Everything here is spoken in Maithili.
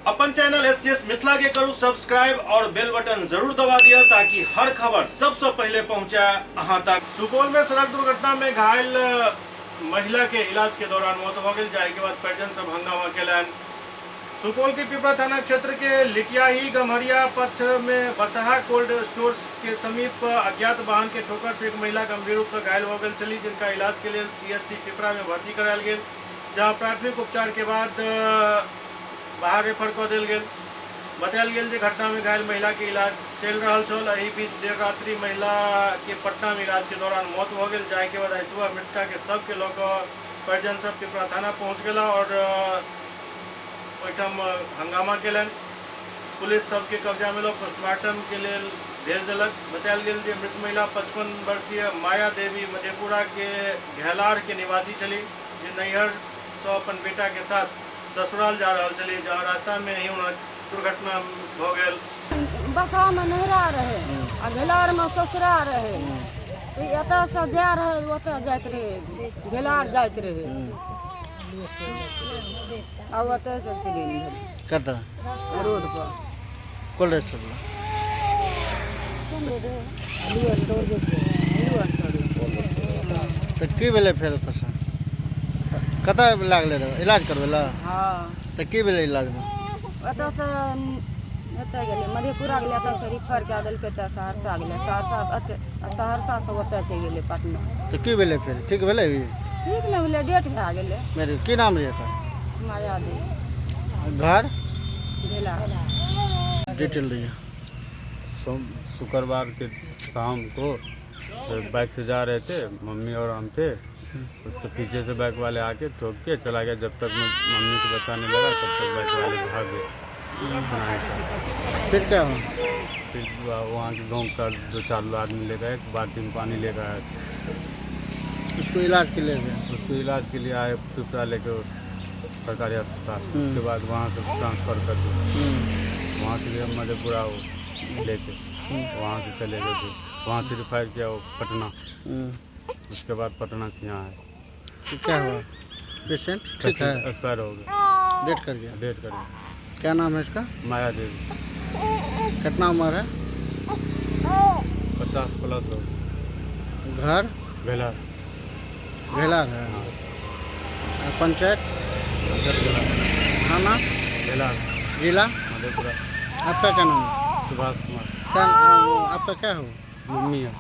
अपन चैनल एस मिथिला के करू सब्सक्राइब और बेल बटन जरूर दबा दिया ताकि हर खबर सबसे पहले पहुंचे अहां तक। सुपौल में सड़क दुर्घटना में घायल महिला के इलाज के दौरान मौत हो गई, जाए के बाद परिजन सब हंगामा केलन। सुपौल के पिपरा थाना क्षेत्र के लिटियाही गम्हरिया पथ में बसहा कोल्ड स्टोर के समीप अज्ञात वाहन के ठोकर से एक महिला गंभीर रूप से घायल हो गई चली, जिनका इलाज के लिए सीएचसी पिपरा में भर्ती करायल गेल, जहां प्राथमिक उपचार के बाद बाहर रेफर कऽ देल गेल। बतायल गेल जे घटना में घायल महिला के इलाज चलि रहल छल। एहि बीच देर रात्रि महिला के पटना में इलाज के दौरान मौत भऽ गेल, जाहि के बाद आइ सुबह मृतका के शव के लऽ कऽ परिजन सब पिपरा थाना पहुंच गेला और ओहिठाम हंगामा केलनि। पुलिस सबके कब्जा में लऽ पोस्टमार्टम के लेल भेज देलक। बतायल गेल जे मृत महिला 55 वर्षीय माया देवी मधेपुरा के घैलाढ़ के निवासी छली, जे नैहर से अपन बेटा के साथ ससुराल जा रहल छली, जहां रास्ता में ही हुनक दुर्घटना भऽ गेल। बसहा में नैहरा रहे आ घैलार में ससुरा रहे। एतऽ से जा रहे ओतऽ जाइत रहे, घैलार जाइत रहे आ ओतऽ से एक्सीडेंट भेल। कतऽ? रोड पर। कोल्ड स्टोर लग। आलू स्टोर जे छै, आलू स्टोर। तऽ की भेलै फेर ओतऽसँ? कतऽ लागलै रहै इलाज करबै लए? हँ। तऽ की भेलै इलाजमे? ओतऽसँ एतऽ गेलै, मधेपुरा गेलै, एतऽसँ रिफर कए देलकै तऽ सहरसा गेलै, सहरसासँ एतऽ, सहरसासँ ओतऽ चलि गेलै पटना। तऽ की भेलै फेर? ठीक भेलै ई? ठीक नहि भेलै, डेथ भए गेलै। मेरे की नाम रहै एकर? माया देवी। घर? भेला। डिटेल दिअ। सोम शुक्रवार के शाम को जब बाइक से जा रहे थे, मम्मी और हम थे, उसके पीछे से बाइक वाले आके ठोक के चला गया। जब तक मैं मम्मी को बचाने लगा तब तक बाइक वाले भाग गए। फिर क्या हुआ? फिर वहाँ के गांव का 2-4 लोग आदमी लेकर आए, बाल्टी में पानी लेकर आए। उसको इलाज के लिए गए? उसको इलाज के लिए आए पिपरा लेके सरकारी अस्पताल। उसके बाद वहाँ से ट्रांसफ़र कर दिया। वहाँ से गया मधेपुरा लेके, वहाँ से चले गए थे, वहाँ से रिफायर किया वो पटना। उसके बाद पटना से यहाँ आए। तो क्या हुआ? पेशेंट ठीक है? एक्सपायर हो गया। डेथ कर गया? डेथ कर गया। क्या नाम है इसका? माया देवी। कितना उम्र है? 50 प्लस हो। घर? भेला। भेलार है। पंचायत? थाना? भेलार। जिला? मधेपुरा। आपका क्या नाम है? सुभाष कुमार। क्या आपका क्या हो? मम्मी है।